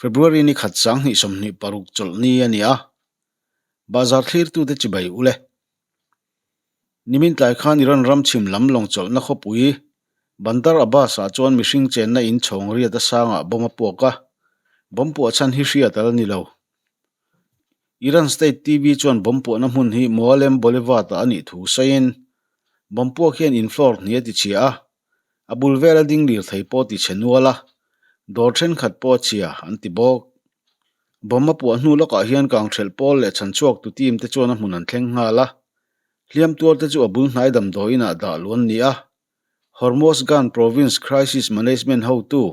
February ni khat 2026 chawlhni a ni a, Bazar thlirtute chibai u le. Nimin tlai khan Iran ram chhim lam lawng chawlhna khawpui Bandar Abbas-ah chuan mihring chenna in chhawng riat a sangah bomb a puak a, bomb puah chhan hi hriat a la ni lo. Iran State TV chuan bomb puahna hmun hi Moalem Boulevard-ah a nih thu sawiin, bomb puak hian in floor hnih a tichhia a, A bul vela ding lirthei pawh ti chhe nual a, dawr thenkhat pawh a chhia an ti bawk. Bomb a puah hnu lawkah hian kangthelh pawl leh chhanchhuaktu team te chuan a hmun an thleng nghal a, hliam tuar te chu a bul hnai damdawi inah dah luh an ni a. Hormozgan Province Crisis Management hotu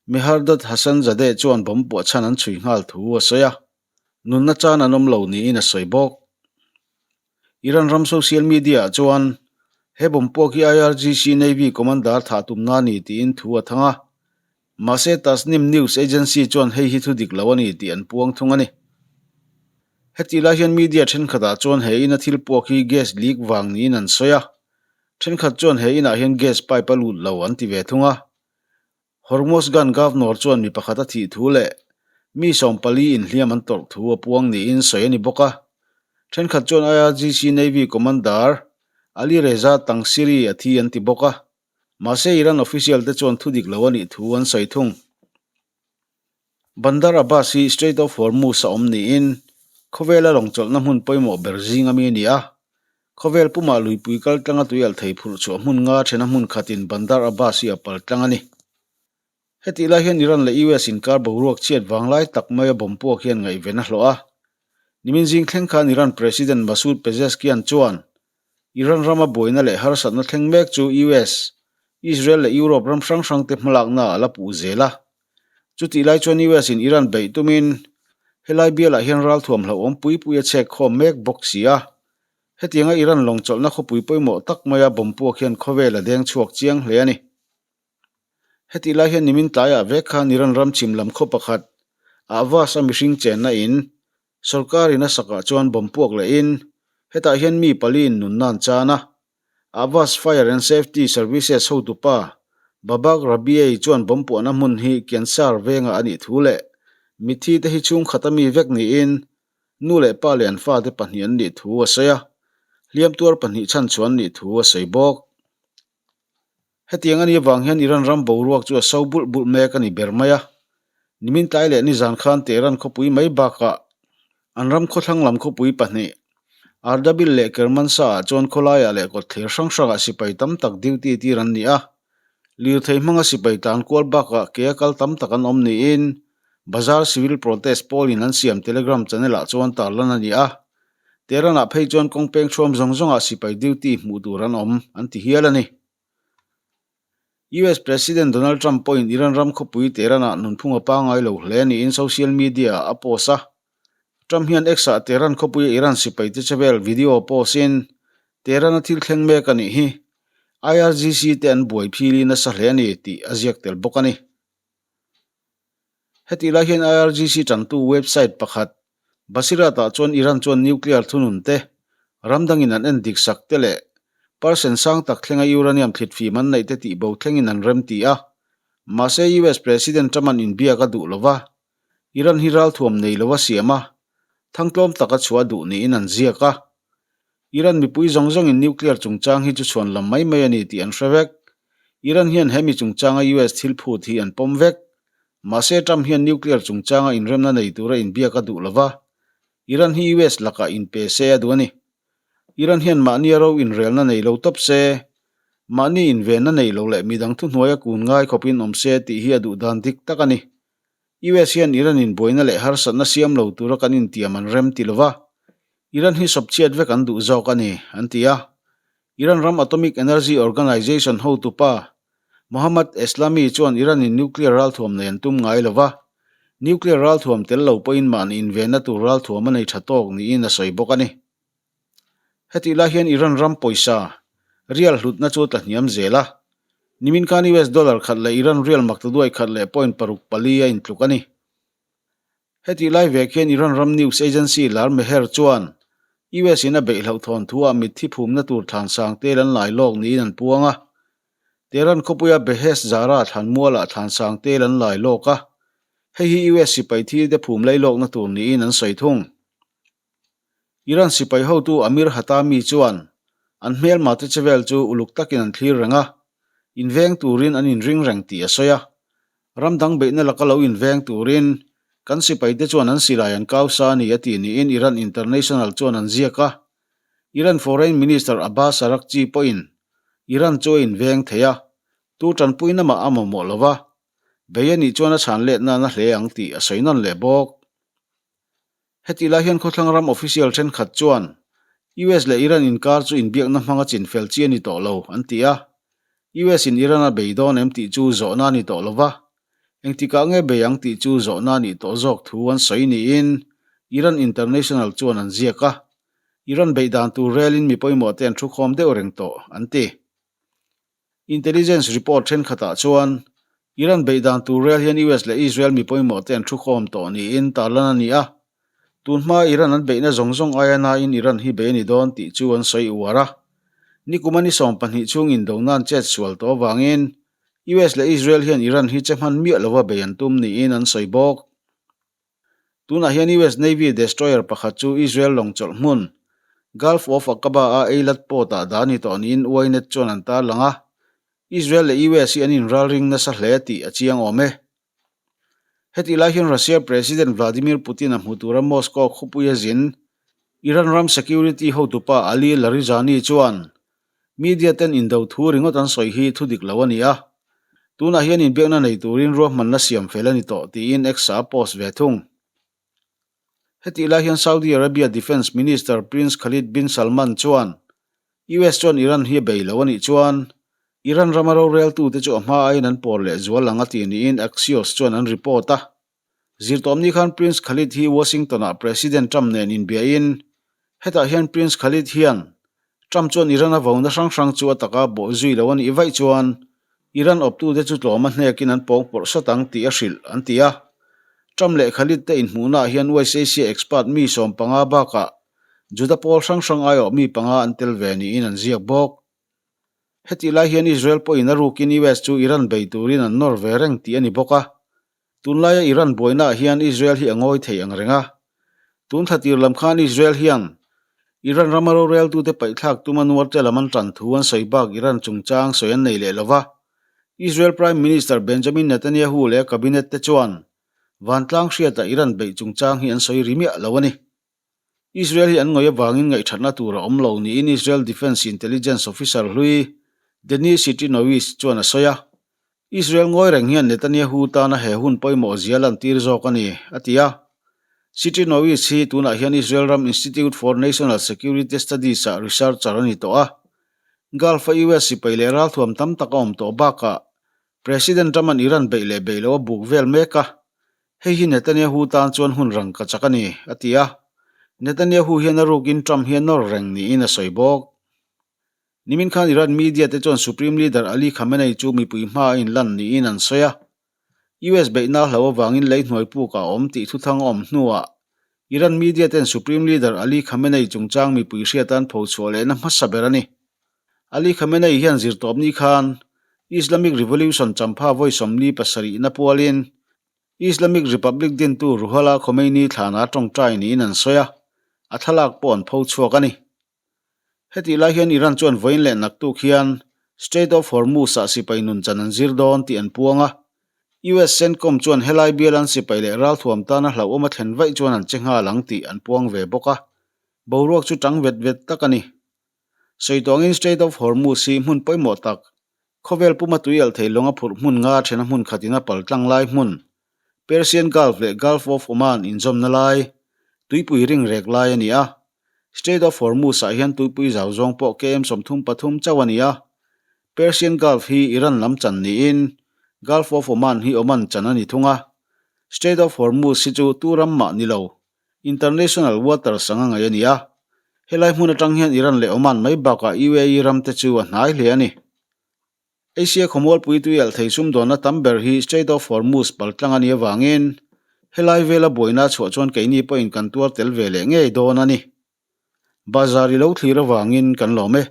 Mehrdad Hassanzadeh chuan bomb puah chhan an chhui nghal thu a sawi a, nunna chan an awm lo niin a sawi bawk. Iran ram social media ah chuan he bomb puak hi IRGC Navy commander thah tumna a ni tiin thu a thang a. Mahse Tasnim News Agency chuan hei hi thu dik lo a ni tih an puang thung a ni. Hetih lai hian media thenkhatah chuan he ina thil puak hi gas leak vang niin an sawi a. Thenkhat chuan he inah hian gas pipe a lut lo an ti ve thung a. Hormozgan Governor chuan mi pakhat a thih thu leh mi 40 inhliam an tawrh thu a puang niin sawi a ni bawk a. Thenkhat chuan IRGC Navy Commander Ali Reza Tangsiri a thi an ti bawk a. Mahse Iran official te chuan thu dik lo a nih thu an sawi thung. Bandar Abbas hi Strait of Hormuz a awm niin khawvela lawngchawlhna hmun pawimawh ber zing ami a ni a. Khawvel pumah luipui kal tlanga tuialh thei phurh chhuah hmun nga thena hmun khatin Bandar Abbas hi a pal tlang a ni. Hetih lai hian Iran leh US inkar boruak chhiat vanglai tak maia bomb puak hian ngaihven a hlawh a. Nimin zing thleng khan Iran President Masoud Pezeshkian chuan Iran rama buaina leh harsatna thleng mek chu US, Israel leh Europe ram hrang hrangte hmalakna a la puh zel a. Chutih lai chuan US in Iran beih tumin helai bialah hian ralthuam hlauhawm pui pui a chhek khawm mek bawk si a. Hetianga Iran lawng chawlhna khawpui pawimawh tak maia bomb puak hian khawvel a deng chhuak chiang hle a ni. Hetih lai hian nimin tlaiah vek khan Iran ram chhim lam khaw pakhat Ahvaz a mihring chenna in sorkar in a sakah chuan bomb puak lehin hetah hian mi pali in nunna an chan a. Ahvaz Fire and Safety Services hotupa Babak Rabiei chuan bomb puahna hmun hi Kiansar vengah a nih thu leh mitthi te hi chhungkhat a mi vek niin Nu leh pa leh an fate pahnih an nih thu a sawi a, hliam tuar pahnih chhan chu an nih thu a sawi bawk. Hetiang a nih avang hian Iran ram boruak chu a so bulh bulh mek a ni ber mai a. Nimin tlai leh nizan khan Tehran khawpui mai bakah an ram khawthlang lam khawpui pahnih, Ardabil leh Kermanshah ah chuan khawlaiah leh kawtthler hrang hrangah sipai tam tak duty tir an ni a. Lirthei hmanga sipai tlan kual bakah ke a kal tam tak an awm niin Bazar Civil Protest pawlin an siam Telegram channel-ah chuan tarlan a ni a. Tehran-ah phei chuan kawng peng thuam zawng zawngah sipai duty hmuh tur an awm an ti hial a ni. US President Donald Trump pawhin Iran ram khawpui Tehran-ah nunphung a pangngai lo hle niin social media-ah a post a. Trump hian X-ah Tehran khawpuia Iran sipaite chevel video post-in, Tehran-a thil thleng mek a nih hi. IRGC te an buai phili nasa hle a ni tih a ziak tel bawk a ni. Hetih lai hian IRGC tantu website pakhat Basirat-ah chuan Iran chuan nuclear thunun te, ram dangin an en dik sak te leh percent sang tak thlenga uranium thlitfim an neih te tihbo thlengin an remti a. Mahse US President Trump-a'n inbiak a duh lo va, Iran hi ralthuam nei lo a siam a, thangtlawm taka chhuah duh niin an ziak a. Iran mipui zawng zawngin nuclear chungchang hi chu chhuan lam mai mai a ni tih an hre vek. Iran hian hemi chungchanga US thil phut hi an pawm vek. Mahse Trump hian nuclear chungchanga inremna nei tura inbiak a duh lo va, Iran hi US lakah inpe se a duh a ni. Iran hian mahni a ro inrelna nei lo tawp se, mahni invenna nei lo leh midang thuhnuaia kun ngai khawpin awm se tih hi a duh dan dik tak a ni. US hian Iran in buaina leh harsatna siam lo tura kan intiam an rem ti lova, Iran hi sawpchhiat vek an duh zawk a ni, an ti a. Iran ram Atomic Energy Organization hotupa Mohammad Eslami chuan Iran in nuclear ralthuam nei an tum ngai lova, nuclear ralthuam tel lo pawhin mahni invenna tur ralthuam a nei tha tawk niin a sawi bawk a ni. Hetih lai hian Iran ram pawisa, rial hlutna chu a tla hniam zel a. Nimin khan US dollar khat leh Iran rial maktaduai khat leh point paruk pali a intluk a ni. Hetih lai vek hian Iran ram news agency lar Mehr chuan US in a beih hlauhthawn thuah mitthi phumna tur thlan sang tel an lai lawk niin an puang a. Tehran khawpuia Behesht Zahra thlan mualah thlan sang tel an lai lawk a. Hei hi US sipai thi te phum lailawkna tur niin an sawi thung. Iran sipai hotu Amir Hatami chuan an hmelma te chevel chu uluk takin an thlir reng a, inveng turin an inring reng tih a sawi a. Ram dang beihna laka lo inveng turin kan sipaite chuan an silai an kau sa a ni a tih niin Iran International chuan an ziak a. Iran Foreign Minister Abbas Araghchi pawhin Iran chu a inveng thei a, tu tanpuina mah a mamawh lo va, bei a nih chuan a chhan letna a na hle ang tih a sawi nawn leh bawk. Hetih lai hian khawthlang ram official thenkhat chuan US leh Iran inkar chu inbiakna hmanga chinfel chi a ni tawh lo, an ti a. US in Iran a bei dawn em tih chu zawhna a ni tawh lo va, engtikah nge bei ang tih chu zawhna a nih tawh zawk thu an sawi niin Iran International chuan an ziak a. Iran beih dan tur relin mi pawimawh te an thukhawm deuh reng tawh, an ti. Intelligence report thenkhatah chuan Iran beih dan tur rel hian US leh Israel mi pawimawh te an thukhawm tawh niin tarlan a ni a. Tun hmaa Iran an beihna zawng zawng aia nain Iran hi bei a ni dawn tih chu an sawi uar a. Nikum a ni 12 chhung indona an chet sual tawh avangin US leh Israel hian Iran hi che hman miah lova bei an tum niin an sawi bawk. Tunah hian US Navy destroyer pakhat chu Israel lawng chawlh hmun, Gulf of Aqaba-a Eilat port-ah dah a ni tawh niin Ynet chuan an tarlang a. Israel leh US hi an inralring nasa hle tih a chiang awm e. Hetih lai hian Russia President Vladimir Putin-a hmu tura Moscow khawpui a zin, Iran ram security hotupa Ali Larijani chuan Media ten indo thu ringawt an sawi hi thu dik lo a ni a, tunah hian inbiakna nei turin ruahmanna siam fel a ni tawh tiin X-a a post ve thung. Hetih lai hian Saudi Arabia Defence Minister Prince Khalid bin Salman chuan US chuan Iran hi a bei lo a nih chuan Iran rama roreltute chu a hma aiin an pawr leh zual ang a ti niin Axios chuan an report a. Zirtawmni khan Prince Khalid hi Washington-ah President Trump nen inbiain, hetah hian Prince Khalid hian Trump chuan Iran a vona hrang hrang chu a taka bawh zui lo a nih vaih chuan Iran awptute chu tlawm a hnekin an pawng pawrh sawt ang tih a hrilh, an ti a. Trump leh Khalid te inhmuhnaah hian West Asia expert mi 15 bakah Juda pawl hrang hrang aiawh mi panga an tel ve niin an ziak bawk. Hetih lai hian Israel pawhin a rukin US chu Iran bei turin an nawr ve reng tih a ni bawk a. Tunlaia Iran buainaah hian Israel hi a ngawi thei ang reng a. Tun thla tir lam khan Israel hian Iran rama roreltute paihthlak tuma nuarte lam an tan thu an sawi bak Iran chungchang sawi an nei leh lo va. Israel Prime Minister Benjamin Netanyahu leh a cabinet te chuan vantlang hriatah Iran beih chungchang hi an sawi ri miah lo a ni. Israel hi an ngawih avangin ngaihthatna tur a awm lo niin Israel Defence Intelligence Officer hlui Denis Sitrinovic chuan a sawi a. Israel ngawi reng hian Netanyahu tana he hun pawimawh zia lantir zawk a ni, a ti a. Sitrinovic hi tunah hian Israel ram Institute for National Security Studies-ah researcher a ni tawh a. Gulf-a US sipai leh ralthuam tam tak a awm tawh bakah President Trump-a'n Iran beih leh beih loh a buk vel mek a, Hei hi Netanyahu tan chuan hun rang ka chak a ni, a ti a. Netanyahu hian a rukin Trump hi a nawr reng niin a sawi bawk. Nimin khan Iran media te chuan Supreme Leader Ali Khamenei chu mipui hma a inlan niin an sawi a. US beihna a hlo avangin lei hnuai puk a awm tih thuthang a awm hnuah Iran media ten Supreme Leader Ali Khamenei chungchang mipui hriat an phochhuah lehna hmasa ber a ni. Ali Khamenei hian zirtawpni khan Islamic Revolution champha vawi 47 na pualin Islamic Republic dintu Ruhollah Khomeini thlana tawngtai niin an sawi a, a thlalak pawh an pho chhuak a ni. Hetih lai hian Iran chuan vawiin leh naktuk hian Strait of Hormuz-ah sipai nunchan an zir dawn tih an puang a. US CENTCOM chuan helai bial an sipai leh ralthuam tana hlauhawm a thlen vaih chuan an che nghal ang tih an puang ve bawk a. Boruak chu tang vet vet tak a ni. Sawi tawngin Strait of Hormuz hi hmun pawimawh tak, khawvel puma tui alh thei lawng a phurh hmun nga thena hmun khatin a pal tlang lai hmun, Persian Gulf leh Gulf of Oman inzawmna lai, tuipui ring rek lai a ni a. Strait of Hormuz-ah hian tuipui zau zawng pawh km 33 chauh a ni a. Persian Gulf hi Iran lam chan niin Gulf of Oman hi Oman chan a ni thung a. Strait of Hormuz hi chu tu ram mah ni lo, International Waters anga ngaih a ni a, helai hmun atang hian Iran leh Oman mai bakah UAE ram te chu a hnai hle a ni. Asia khawmualpui tui alh thei sumdawnna tam ber hi Strait of Hormuz paltlang a nih avangin helai vela buaina a chhuah chuan keini pawhin kan tuar tel ve leh ngei dawn a ni. Bazar i lo thlir avangin kan lawm e.